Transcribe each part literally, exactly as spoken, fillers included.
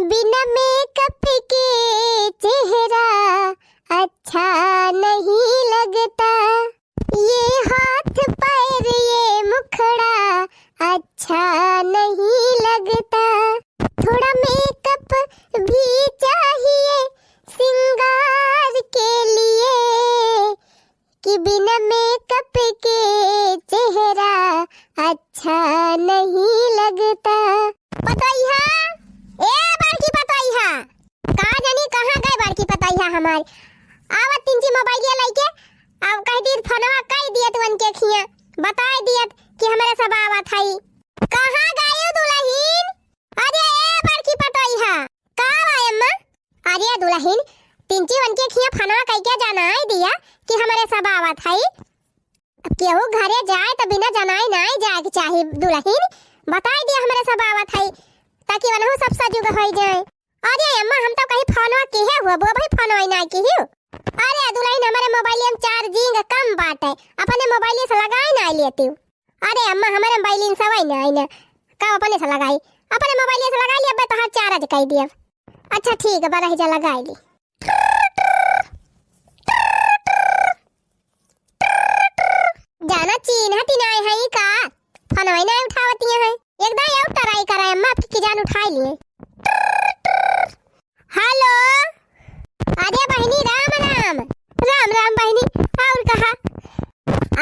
बिना मेकअप के चेहरा अच्छा नहीं लगता, ये हाथ पैर ये मुखड़ा अच्छा नहीं लगता, थोड़ा मेकअप भी चाहिए सिंगार के लिए, कि बिना मेकअप के चेहरा अच्छा नहीं लगता। पतोहिया, ए बड़की पतोहिया, का जानी कहाँ गए बड़की पतोहिया हमार। आवत तिनची मोबाइलिया लइके, अब कह दी फोनवा कइ दियत उनके खिया, बताइ दियत कि हमरे सब आवत हई। कहाँ गइउ दुलहिन? अरे ए बड़की पतोहिया, का बा अम्मा? अरे दुलहिन, तिनची उनके खिया फोनवा कइके जनाइ दिया कि हमरे सब आवत हई। अब केहू घरे जाए त बिना जनाए नाई जाए के चाही दुलहिन, बताइ दिया हमरे सब आवत हई, ताकि वनहु सब सजुग होइ जाए। अरे अम्मा, हम तो कहीं फोनवा किहे हुआ, वो भाई फोनवा ही नाई किही। अरे दुलहिन, हमरे मोबाइलिया में चार्जिंग कम बाटे, अपने मोबाइलिया से लगाइ नाई लेती। अरे अम्मा, हमरे बैलेंस वही ना आई ना, का अपने से लगाई? अपने मोबाइल से लगाइ ली, अब तोहार चार्ज कइ दियब। अच्छा ठीक बा, रह जा, लगाइ ली। जाना चीन्हत ही नाई है का? फोनवा ही नाई उठावत ही है। एक दाई और ट्राई कराए अम्मा, आपकी की जान उठाइ लिए। हेलो। अरे बहिनी, राम राम। राम राम बहिनी, और कहा?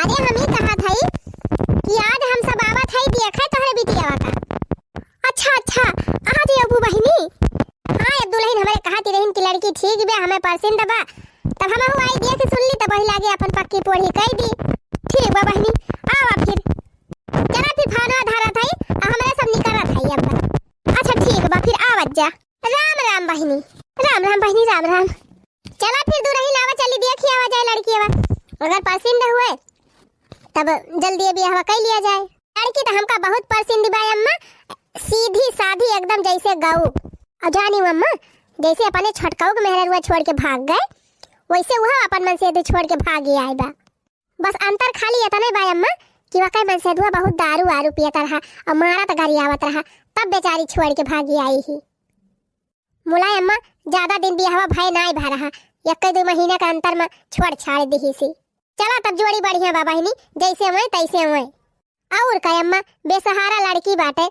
अरे हम ही कहत हई कि आज हम सब आवत हई देखे तोहरे बिटियावा का। अच्छा अच्छा, आज अबू बहिनी। हाँ, अब दुलहिन हमरे कहत ही रहिन कि लड़की ठीक बा, हमें पसंद बा, तब हमहू आई देख सुन ली, तब वही लागे अपन पक्की पोढ़ी कइ दी। ठीक बा बहिनी, आवा फिर। चला फिर फोनवा धरत हई, आ हमरे सब निकरत हई अब। अच्छा ठीक बा, फिर आवत जा। राम राम बहिनी, राम राम बहिनी, राम राम। चला फिर दुलहिन आवा, चली देखी आवा जाए लड़की आवा, अगर पसंद हुए तब जल्दी बियाहवा कइ लिया जाए। लड़की तो हमका बहुत पसंद बा अम्मा, सीधी साधी एकदम जैसे गऊ। और जानी अम्मा, जैसे अपने छोटकाऊ के मेहररुआ छोड़ के भाग गए, वैसे वह अपन मनसेधू छोड़ के भागी आए बा। बस अंतर खाली इतने बा अम्मा कि वकै मनसेधुआ बहुत दारू वारू पियत रहा और मारत गरियावत रहा, तब बेचारी छोड़ के भागी आई ही। मुलाय अम्मा, ज्यादा दिन बियाहवा भय नाय भा रहा, एक्कै दू महीना के अंतर में छोड़ छाड़ दिही सी। चला तब जोड़ी बढ़िया बा बहिनी, जैसे हुए तैसे हुए। और का अम्मा, बेसहारा लड़की बाटे,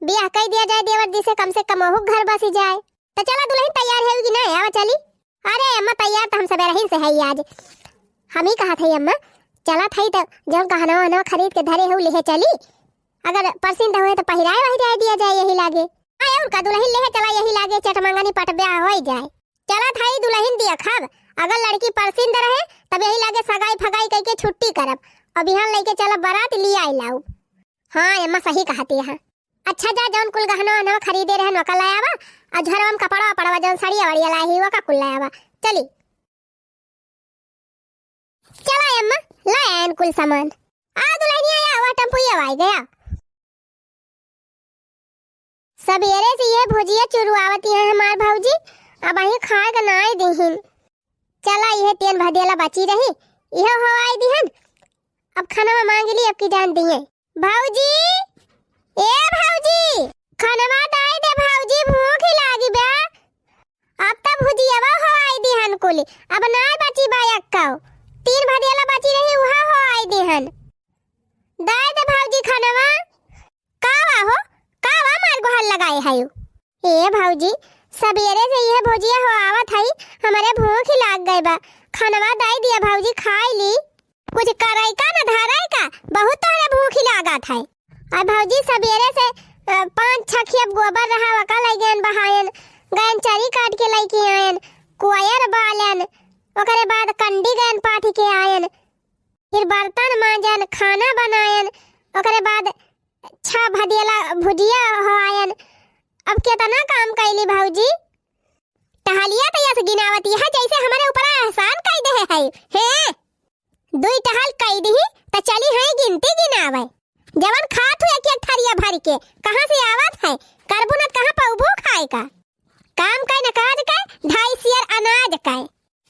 बियाह कई दिया जाए देवर जी से, कम से कम ओहू घर बसी जाए। त चला दुलहिन तैयार है कि नहीं, आवा चली। अरे अम्मा, तैयार त हम सबेरहिन से है आज। हम ही कहत है अम्मा, चलत है त जौन गहनवा वहनवा खरीद के धरे हो लिहे चली, अगर पसंद होए त पहिराए वहिराए दिया जाए यही लागे। हाँ, और का दुलहिन लिहे चला यही लागे, चटमंगनी पटब्याह होई जाए। चलत हई दुलहिन देखब, अगर लड़की परसिंद रहे, तब यही लागे सगाई फगाई कइके छुट्टी करब। अब बिहान लइके चलब बरात, लियाइ लाउब। हाँ, अम्मा सही कहती है। अच्छा जा, जौन कुल गहना वहनवा खरीदे रहन, ओका लायावा, और झरवा में कपड़वा वपड़वा, जौन सड़िया वड़िया लाए ही, ओका कुल लायावा। चली। चला अम्मा, लायान कुल सामान। आ दुलहिनिया, आवा, टेम्पुया आई गया। सबेरे से ये भुजिया चुरुआवत है हमार भौजी, अब अहीं खाए का नाई दिहिन। चला, ये तेन भदेला बची रही, इहो हवाई दिहन। अब खाना मांग ली, अब की जान दिए। भौजी, ए भौजी, खानवा दाई दे भौजी, भूख ही लागी बा। अब त भुजियावा हवाई दिहन कुली, अब नाय बची बा एक्कौ। तीन भदेला बची रही, उहा हवाई दिहन। दाई दे भौजी खानवा। का वा हो, का वा मार गोहार लगाए हयो? ए भौजी, सबेरे से यह भुजिया हवावत हई, हमरे भूख ही लाग गए बा। खानवा दाई दिया भौजी, खाई ली। कुछ करई का न धरई का, बहुत तोहरे भूखी लागत है। और भौजी सबेरे से, अ, पाँच छखिया गोबर रहा, ओका लई गयन बहायन, गयन चरी काट के लई के आयन, कोयर बालन, ओकरे बाद कंडी गयन पाथी के आयन, फिर बर्तन मांजन, खाना बनायन, ओकरे बाद छह भदेला भुजिया हवायन। अब केतना काम कैली भौजी। टहलिया त यस गिनावती है जैसे हमरे ऊपर एहसान कई दे है। हैं? दुई टहल कई दिही त चली है गिनती गिनावे। जवन खात हुए एक एक थरिया भर के, कहाँ से आवत है? करबू न त कहाँ पउबू खाए का? काम का न काज का, ढाई सियर अनाज का।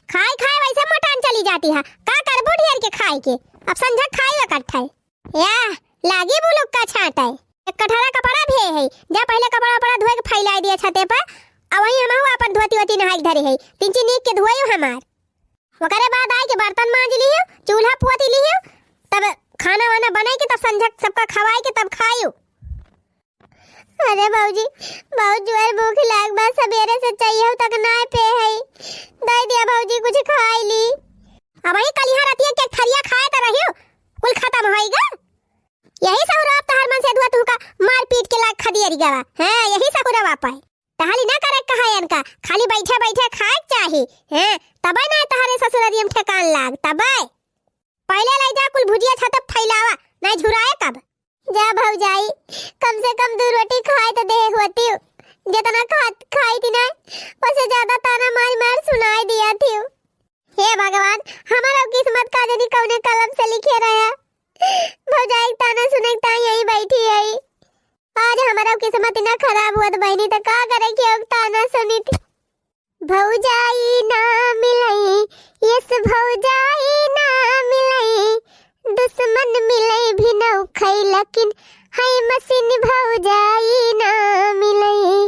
खाए खाए वैसे मोटान चली जाती है, का करबू ढेर के खाए के? अब संझा खाए इकट्ठा है। या, लागी बुलुक का छांटे। एक कठरा कपड़ा भी है, जा पहले कपड़ा उपड़ा धोए के फैलाई दिया छते पर, अब वही हमहू आपन धोती वोती नहाई के धरे है, तिनची नीक के धोयो हमार। ओकरे बाद आई के बर्तन मांज लियो, चूल्हा पोती लियो, तब खाना वाना बनाई के तब संझा सबका खवाई के तब खायो। अरे भौजी, बहुत जोर भूख लाग बा, सबेरे से चइहू तक नाय पे है। दे दिया भौजी, कुछ खाई ली। अब ही कल यहाँ रतिया के थरिया खाए त रहियो, कुल खत्म होइगा। यही सहुरा अब तहर मन से दुआ तुहका मार पीट के लाग खदियरी गवा। हाँ, यही सहुरा बाप है। टहली ना करे कहा इनका, खाली बैठे बैठे खाए के चाही। हैं, तबे ना तहरे ससुररियम ठेकान लाग, तबे। पहले ले जा कुल भुजिया छत फैलावा, नहीं झुराए कब। जा भौजाई, कम से कम दू रोटी खाए तो दे होती, जितना खा, खाई थी ना, उससे ज्यादा ताना मार मार सुनाई दिया थी। हे भगवान, हमारा किस्मत का जानी कौने कलम से लिखे रहे। भौजाई ताना सुने ताई यही बैठी है। आज हमारा किस्मत इतना खराब हुआ तो बहनी तो का करे कि अब ताना सुनी थी। भौजाई ना मिलई, यस भौजाई ना मिलई, दुश्मन मिलई भी नौ खई, लेकिन है मशीन भौजाई ना मिलई।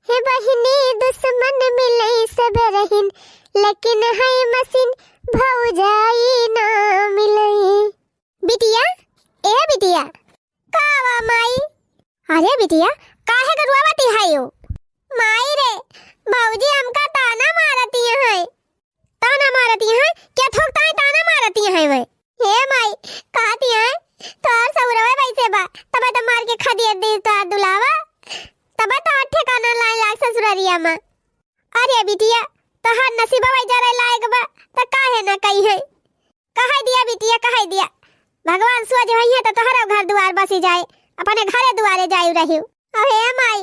हे बहिनी दुश्मन मिलई सब रहिन, लेकिन है मशीन भौजाई ना मिलई। बिटिया, ए बिटिया। का बा माई? अरे बिटिया, काहे के रोवत है हो? माई रे, भौजी हमका ताना मारती हैं। ताना मारती हैं? क्या थोक ताई ताना मारती हैं वे? हे माई, कहती हैं, तोर सौरवे वैसे बा, तबे तो मार के खदियर दी तोर दुलावा, तबे तो ठिकाना लाए लाग ससुररिया में। अरे बिटिया, तोहार नसीबा वही जरे लायक बा, त काहे ना कही है? कहे दिया बिटिया, कहे दिया। भगवान सोझ होइहे त तोहरो घर दुआर बसी जाए, अपने घरे दुआरे जायु रहिउ। अहे माई,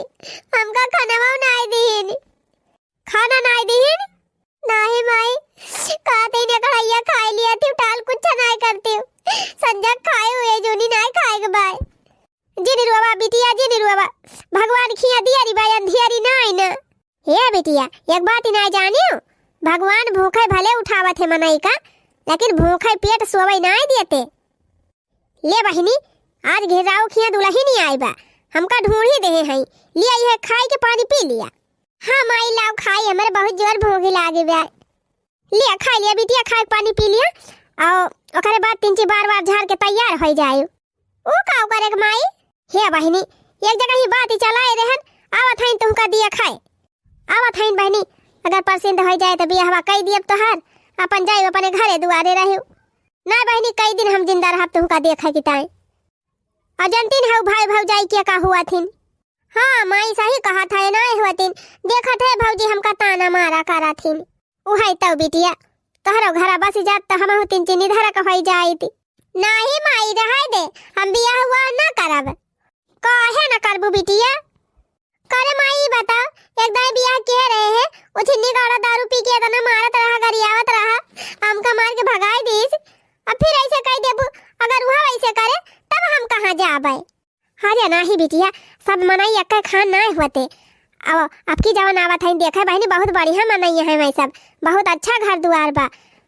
हमका खनवा नाई दीहिन। खाना नाई दीहिन? नाही माई, कहते ही ने कढ़ैया खाई लिया थी, उठाल कुछ नाई करती हूँ। संजय खाए हुए जूनी नाई खाए के बाय। जिन रोवा बिटिया, जिन रोवा। भगवान खिया दियरी बा, अंधियरी नाई ना। हे बिटिया, एक बात ना जानियो, भगवान भूखे भले उठावत है मनई का, लेकिन भूखे पेट सोवई नाई देते। ले बहिनी, आज घेराऊ खिया दुलहिनी आई बा, हमका ढूंढी देहे हई, लिया यह खाई के पानी पी लिया। हाँ माई, लाओ खाई, हमरे बहुत जोर भूख लागी बा। लिया खाई लिया बिटिया, खाई के पानी पी लिया, और ओकरे बाद तिनची बार बार झाड़ के तैयार होई जाए। ऊ का करे के माई? हे बहिनी, एक जगह ही बात ही चलाए रहन, आवत हईन तुहका दिया खाए। आवत हईन बहिनी, अगर परसिंद होई जाए त बियाहवा कई दियब तोहार, अपन जाइब अपने घरे दुआरे रहिउ। ना बहिनी, कई दिन हम जिंदा रहब तुहका देखे की ताई। और जनतीन हऊ भाई भौजाई के का हुआ थिन? हाँ माई, सही कहा था, ना हुआ थिन। देखत है भौजी हमका ताना मारा करा थिन। उहै तौ बिटिया, तोहरो घरा बसी जात त हमहू तिनची निधरक होई जाइत। नाही माई, रहै दे, हम बियाह हुआ ना करब। काहे ना करबू बिटिया? करे माई, ई बताओ, एक दाई बियाह किहे रहे है, उ छिन्नी गौड़ा दारू पी के एतना मारत रहा, गरियावत रहा, हमका मार के भगाई दीस, अब फिर ऐसे कह देबू, अगर उहा वैसे करे, तब हम कहाँ जाबै? अरे नाही बिटिया, सब मनई एक्के खान नाय होते। अब, अब की जवन आवत हईन, देखे बहिनी, बहुत बढ़िया मनई हैं वै सब, बहुत अच्छा घर दुआर बा,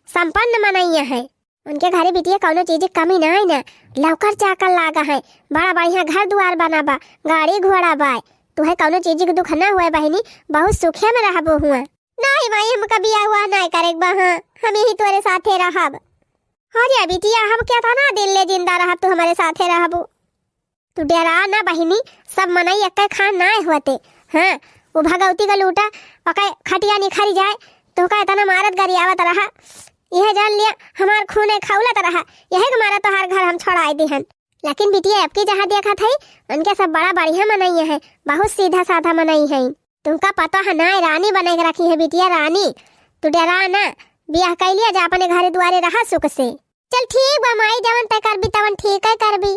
संपन्न मनई हैं। उनके घरे बिटिया कौनो चीज की कमी नाय ना, लौकर चाकर लागा है, बड़ा बढ़िया घर दुआर बना बा, गाड़ी घोड़ा बा, तुहे कौनो चीज के दुख ना हुए बहिनी, बहुत सुखे में रहबो हुआ। नाही माई, हमका बियाह हुआ नाय करे के बा, हाँ, हम यही तोरे साथे रहब। अरे बिटिया, हम केतना दिन ले जिंदा रहब, तू हमरे साथे रहबू। तू डेरा ना बहिनी, सब मनई एक्के खान नाय होते। हाँ, उ भगवती का लूटा, ओके खटिया निखरी जाए, तोहका एतना मारत गरियावत रहा, यह जान लिया हमार खून खौलत रहा, यही के मारा तोहार घर हम छोड़ाई दिहन। लेकिन बिटिया, अब की जहाँ देखत है, उनके सब बड़ा बढ़िया मनई है, बहुत सीधा साधा मनई है। तुमका पता है ना, रानी बने के रखी है बिटिया, रानी। तू डेरा ना, बियाह कइ लिया जा, अपने घरे दुआरे रहा सुख से। चल ठीक बा माई, जवन तय करबी तवन ठीक है करबी।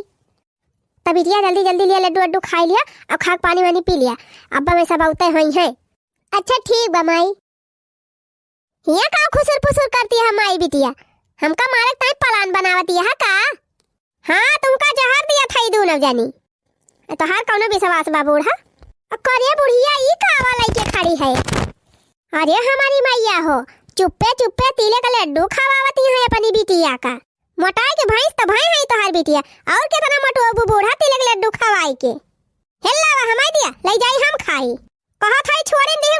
तब बिटिया जल्दी जल्दी लिया लड्डू वड्डू खाई लिया और खाक पानी वानी पी लिया। अब्बा में सब औते होई हैं। अच्छा ठीक बा माई। हिया का खुसुर फुसुर करती है माई बिटिया? हमका मारे ताई plan बनावती है का? हाँ, तुमका जहर दिया था ई दूनो जानी। तोहार कौनो विश्वास बा बूढ़ा? अ, करे बुढ़िया, ई का आवा लइके खड़ी है? अरे हमारी मैया हो, चुप्पे चुप्पे तिले के लड्डू खवावती है अपनी बिटिया का। मोटाई के भैंस तो भई है तोहार बिटिया, और कितना मोटोबू बूढ़ा तिले के लड्डू खवाई के। हेल्ला बा हमारी दिया, ले जाई हम खाई। कहत है छोड़े दिहू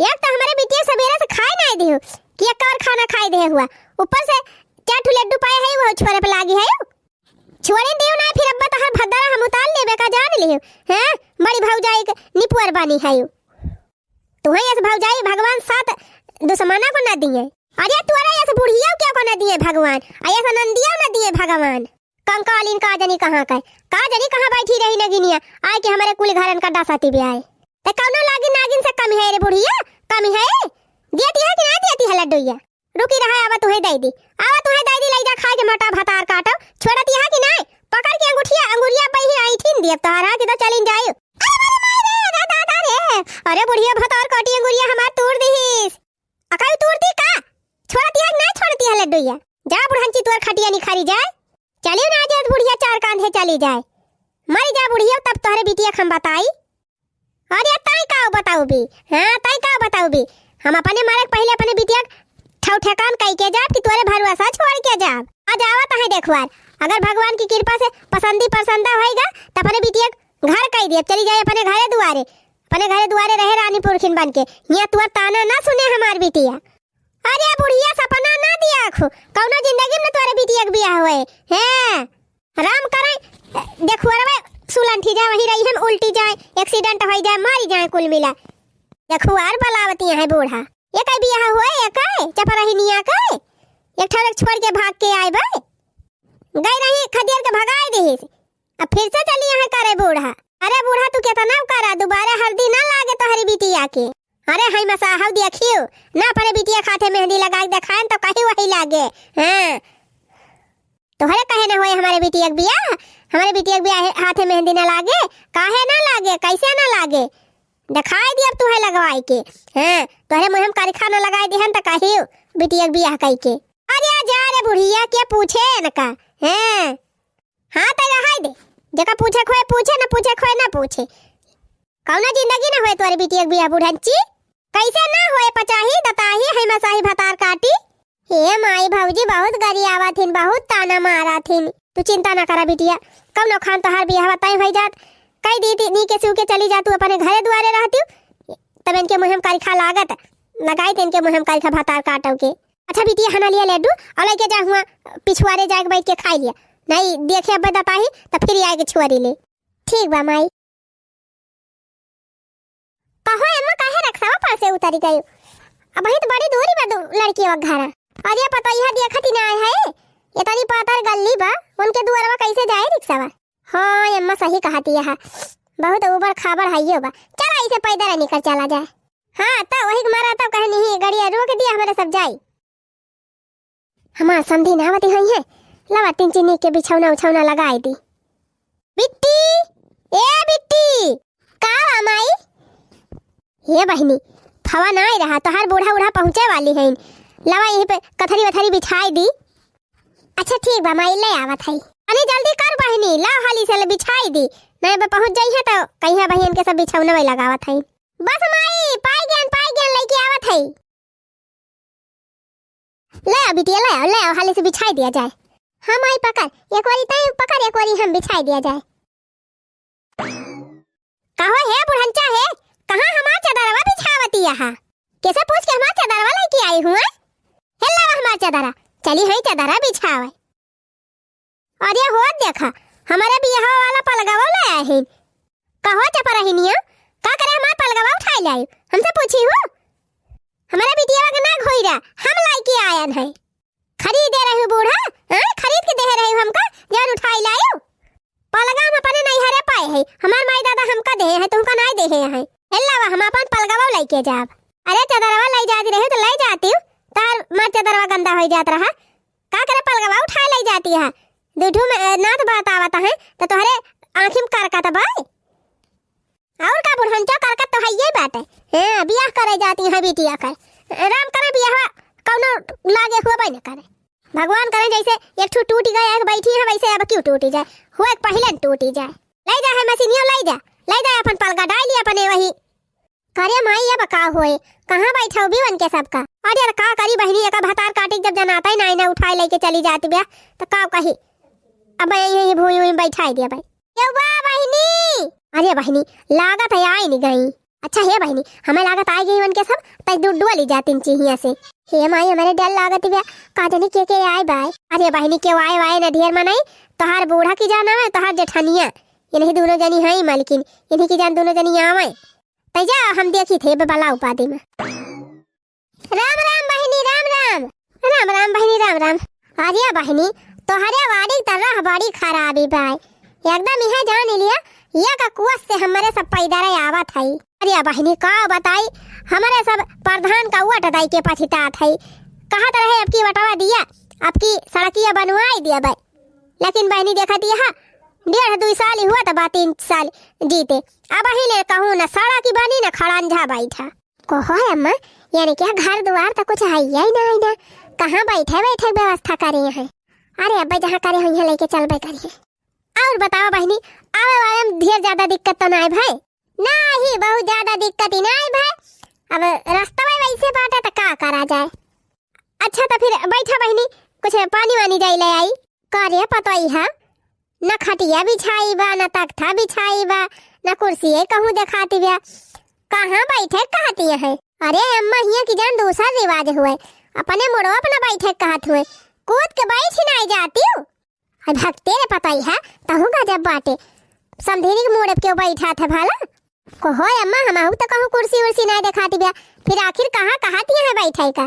एक तो हमरे बिटिया सबेरे से खाए नाहीं दिहु कि एक और खाना खाए दिहे हुआ, ऊपर से चार ठो लड्डू पाए है, वो छोरे पे लागी है। छोड़े दियो ना, फिर अब्बा तोहार भद्दरा हम उतार लेबे का, जान लियो। हैं, बड़ी भौजाई के निपुअर बानी है। तुहे यस भौजाई भगवान सात दुश्मना को ना दिए। अरे तोरे यस बुढ़िया के को ना दिए भगवान, आ यस नंदिया ना दिए भगवान। कंकालीन का जनी कहाँ का, का जनी कहाँ बैठी रही नगिनिया, आए के हमरे कुल घरन का डसाती भी आए। ते कौनो लागी नागिन से कम है रे बुढ़िया, कम है? दियती है कि ना दियती है लड्डुइया? रुकी रहा, आवा तुहे दे दी, आवा तुहे दे दी, लई जा खाए के मोटा भतार काटो। छोड़ती है कि नाहीं? पकड़ के अंगूठिया, अंगुरिया पे ही ऐठिन दियब तोहरा कि तो चलिन जायु। अरे, अरे, माई रे, अरे दादा रे, अरे बुढ़िया भतार काटी अंगुरिया हमार तोड़ दिहिस। अकाई तोड़ दी का? छोड़ती है कि नाहीं छोड़ती है लड्डुइया? जा बुढ़ंची तोर खटिया निखारी जाए। चलियो ना, आज बुढ़िया चार कांधे चली जाए, मरी जा बुढ़िया, तब तोहरे बिटिया के हम बताई। अरे ताई का बताऊ बी, हाँ ताई का बताऊ बी, हम अपने मरे के पहिले अपने बिटिया के ठौ ठेकान कई के जाब कि तोरे भरोसा छोड़ के जाब। आज आवत है देखवार, अगर भगवान की कृपा से पसंदी परसंदा होइगा त अपने बिटिया के घर कई दियब, चली जाए अपने घरे दुआरे, अपने घरे दुआरे रहे रानी पुरखिन बन के। हियाँ तोर ताना ना सुने हमार बिटिया। अरे बुढ़िया सपना ना दियाखु, कौनो जिंदगी में तोरे बिटिया के बियाह होए। हैं, राम करे, देखुअरवा सुलंठी जाए, वहीं रही हम उल्टी जाए, accident होई जाए, मारी जाए कुल मिला। देखुअर बलावती है बूढ़ा, ये कई बियाह होए, ये कई चपरहिनिया कई, एक ठो एक छोड़ के भाग के आए बे। गई रही खदियर के भगाई दिहिस, अब फिर से चली यहाँ करे बूढ़ा। अरे बूढ़ा, तू केतना करा, दुबारा हरदी ना लागे तोहरी बिटिया के। अरे हई मसाहब देखियो, ना अपने बिटिया के हाथे मेहंदी लगाई देखाएन तो कहीं वही लागे। हाँ, तोहरे कहे ना होए हमारे बिटिया के बियाह, हमारे बिटिया के बियाह हाथे मेहंदी ना लागे, काहे ना लागे, कैसे ना लागे? देखाई दी अब तुहे लगवाई के। हाँ, तोहरे मुँह में करिखा ना लगाई दिहन तो कहियो बिटिया के बियाह कई के। अरे जा रे बुढ़िया, के पूछे इनका? हाँ। हाँ, त रहाई दे। जेका पूछे खोए पूछे, न पूछे खोए न पूछे। कौनो जिंदगी न होए तोरे बिटिया के बियाह बुढ़ंची। कैसे न होए, पचाही, दताही, है मसाही भतार काटी। हे माई, भौजी बहुत गरियावत हिन, बहुत ताना मारत हिन। तू चिंता न करा बिटिया, कौनो खान तोहार बियाह तय होई जात। कई दी ती, नी के सू के चली जा, तू अपने घरे दुआरे रहती। तब इनके मुँह में करिखा लागत, लगाई त इनके मुँह में करिखा भतार काटो के। अच्छा बिटिया, हना लिया लड्डू और लेके जा हुआ पिछुआरे जाके बैठ के खाई लिया। नहीं देखे अब दताही त फिर आए के छुआरी ले। ठीक बा माई। कहो एम्मा, काहे रक्सावा पर से उतरी गई? अब वही तो बड़ी दूरी बा दू लड़की वा घरा। अरे पतोहिया देखत ही ना आए है, इतनी पातर गल्ली बा, उनके दुआरवा कैसे जाए रिक्सावा? हाँ एम्मा सही कहती है, बहुत ऊबड़ खाबड़ हइयो बा। चला इसे पैदल निकल चला जाए। हाँ, त वही के मारा त कहनी ही, गड़िया रोक दिया, हमरे सब जाई। हमार समधी नावती होई है, लवा तीन चिन्नी के बिछौना उछौना लगाई दी। बिट्टी, ए बिट्टी, का बा माई? हे बहिनी, फवा ना आई रहा, तोहार बूढ़ा उढ़ा पहुँचे वाली है, लवा यहीं पे कथरी वथरी बिछाई दी। अच्छा ठीक बा माई, ले आवत है। अरे जल्दी कर बहिनी, लाव हाली से ले बिछाई दी, नहीं बे पहुँच जाई है तो कहीं बहिन के सब बिछौना वही लगावत है। बस माई, पाई गेन, पाई गेन, लेके आवत है। ले आओ बिटिया, ले आओ, ले आओ, हाली से बिछाई दिया जाए। हाँ माई, पकड़, एक बारी तई पकड़, एक बारी हम बिछाई दिया जाए। कहो हे बुढ़ंचा हे, कहाँ हमार चदरवा बिछावती यहाँ? कैसे पूछ के हमार चदरवा लेके आई हुआ? हे लावा हमार चदरा, चली हई चदरा बिछावे। अरे हो देखा, हमारे बियाह वाला पलगवा ले आए हैं। कहो चपरहिनिया, का करे हमार पलगवा उठाई लाई? हमसे पूछी हो? हमारे बिटिया के ना घोई रहा, हम लाई के आयन है। खरीदे रही बूढ़ा, हाँ? खरीद के दे रही हमका, जौन उठाई लायो। पलगा हम अपने नैहरे पाए है, हमार माई दादा हमका दे है, तुमका नाई दे है। हे लावा, हम अपन पलगवा लाई के जाब। अरे चदरवा लाई जाती रही तो लाई जाती, तार मार चदरवा गंदा हो जात रहा। का करे पलगवा उठाए लई जाती है? दुठू में, ए, नाथ बात आवत है, तो तोहरे आँखी में करकत बा। और का बुढ़ंचा करकत तो हइये बाटे। हाँ, बियाह करे जाती है बिटिया का। राम करे बियाह कौनो लागे हुआ न करे। भगवान करे जैसे एक ठू टूट गए, एक बैठी है, वैसे अब क्यों टूटी जाए? हुए पहले न टूटी जाए। ले जा है मशीनिया, ले जा, ले जा अपन पलगा डाल लिया अपने वही। करे माई, अब का होए? कहाँ बैठउबी उनके सबका? अरे, अब का करी बहिनी, एका भतार काटी जब जनाता ही नाई ना उठाए लेके चली जात बिया, त का कही? अब यही, यही भूमि में बैठाई दिया भाई। क्यों बा बहिनी? अरे बहिनी, लागत है आई नहीं गई। अच्छा हे बहिनी, हमें लागत आइ गई उनके सब, तई दूर डुआ ली जातिन चिहिया से। हे माई, हमरे डर लागत बा, का जानी के के आए बाय। अरे बहिनी, केउ आए वाए न ढेर मनई, तोहार बूढ़ा की जान आवे, तोहार जेठनिया, इन्हीं दोनों जनी हैं मालकिन, इन्हीं की जान दोनों जनी आवे। तई जा, हम देखी थे बलाउ पादी में। राम राम बहिनी, राम राम। राम राम बहिनी, राम राम। अरे बहिनी, तोहरे वाड़ी त राह बड़ी खराबी बाय। एकदम इहे जान लिया, ये का कुआस से हमरे सब पैदरे आवत हई। अरे बहिनी, का बताई, हमरे सब प्रधान का वोट दाई के पछितात हई। कहत रहे, "अब की वटवा दिया, अब की सड़किया बनवाई दिया बाय।" लेकिन बहिनी देखत यह, डेढ़ दुई साल ही हुआ त बा, तीन साल जीते। अबहीं ले कहूँ न सड़क ही बनी, न खड़ंजा बैठा। कहो है अम्मा, यानी क्या घर दुआर त कुछ है ही ना, है ना, कहाँ बैठे बैठे व्यवस्था करे हैं? अरे अब्बा जहाँ करे हैं, यहाँ लेके चलबे करिए। और बताओ बहिनी, आवे वाले में ढेर ज्यादा दिक्कत तो ना है भाई? नहीं, बहुत ज्यादा दिक्कत ही ना है भाई। अब रास्ता में वैसे बाटे त का करा जाए? अच्छा त फिर बैठा बहिनी, कुछ पानी वानी जाई ले आई। का रे पतोई है, न खटिया बिछाई बा, न तख्ता बिछाई बा, न कुर्सी कहूँ देखाती बा। कहाँ बैठे कहती है? अरे अम्मा, हियाँ की जान दूसर रिवाज हुए, अपने मुड़वा अपना बैठे कहत हुए, कूद के बैठ ही नाई जाती हूँ। अब भक्ते रे पतई है, तहूँ गजब बाटे, समधिनी के मुड़े पे क्यों बैठा था भला? कहो अम्मा, हमहू तो कहूँ कुर्सी उर्सी नाई देखाती बा, फिर आखिर कहाँ कहती है बैठे का?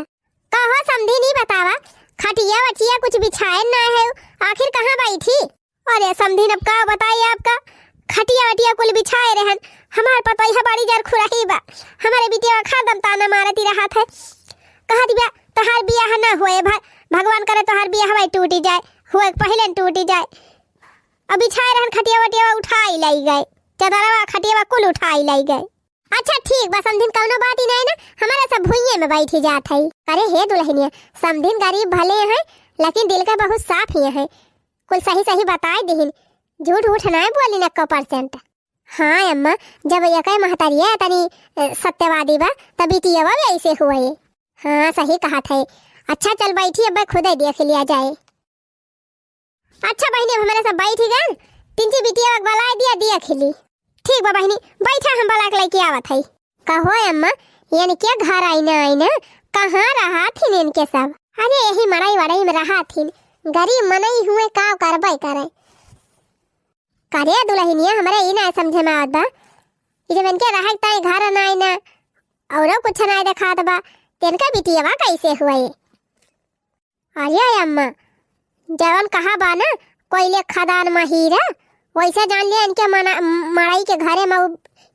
कहो समधिनी बतावा, खटिया वटिया कुछ बिछाए ना है, आखिर कहाँ बैठी? अरे समधिन, अब का बताई आपका, खटिया वटिया कुल बिछाए रहन। हमार पतोहिया बड़ी जर खुरही बा, हमारे बिटिया का हरदम ताना मारती रहत है, कहत बा, "तोहार बियाह न होए, भ-, भगवान करे तोहार बियाह टूटी जाए, होए के पहिले न टूटी जाए।" अब बिछाए रहन खटिया वटिया उठाई लाई गए, चदरवा खटिया कुल उठाई लाई गए। अच्छा ठीक बा समधिन, कौनो बात ही नहीं ना, हमारे सब भुइये में बैठी जात है। अरे हे दुल्हनिया, समधिन गरीब भले हैं, लेकिन दिल का बहुत साफ ही है, कुल सही सही बताए दिहिन, झूठ उठ नाय बोली न एको percent। हाँ अम्मा, जब यकै महतरिया तनी, अ, सत्यवादी बा, तब बिटियवा भी ऐसे हुए। हाँ, सही कहत है। अच्छा चल बैठी, अब खुदे देख लिया जाए। अच्छा बहिनी, अब हमारे सब बैठ गए, तिनची बिटियवा के बलाए दिया, देख ली। ठीक बा बहिनी, बैठा, हम बला के लेके आवत है। कहो अम्मा, इनके घर आईना आईना, कहाँ रहा थिन इनके सब? अरे यही मड़ई वड़ई में रहा थिन, गरीब मनई हुए, का करबे करे। करे दुल्हनिया, हमरे ई ना समझे में आवत बा कि जब इनके रहे ताई घर ना आईना, औरो कुछ ना देखात बा, त इनका बिटियवा कैसे हुए? अरे अम्मा, जवन कहा बा ना, कोयले खदान में हीरा, वैसे जान लिया इनके मना-, मड़ई के घरे में उ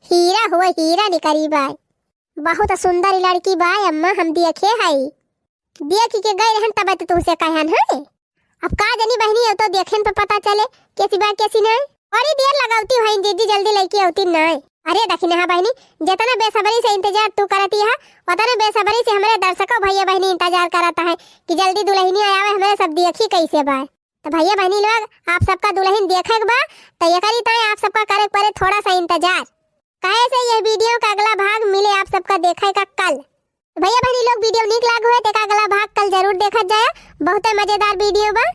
हीरा हुए, हीरा निकरी बा। बहुत सुंदर लड़की बा अम्मा, हम देखे हई। देख के गए रहन तब तो तुमसे कहन है। अब का जानी बहिनी, अब तो देखे पे पता चले कैसी बा कैसी नहीं। बड़ी देर लगावती हईन जीजी, जल्दी लेके आवती नाय। अरे दखिनहा बहिनी, जितना बेसब्री से इंतजार तू करती है, उतने बेसब्री से हमरे दर्शकों भैया बहिनी इंतजार करत है कि जल्दी दुल्हनिया आवे, हमरे सब देखी कैसे बा। तो भैया बहिनी लोग, आप सबका दुल्हन देखे के बा, तो एकरी ताई आप सबका करे के पड़े थोड़ा सा इंतजार। काहे से ये video का अगला भाग मिले आप सबका देखे का कल। भैया बहिनी लोग, video नीक लाग हुए तो अगला भाग कल जरूर देखा जाए, बहुते मजेदार video बा।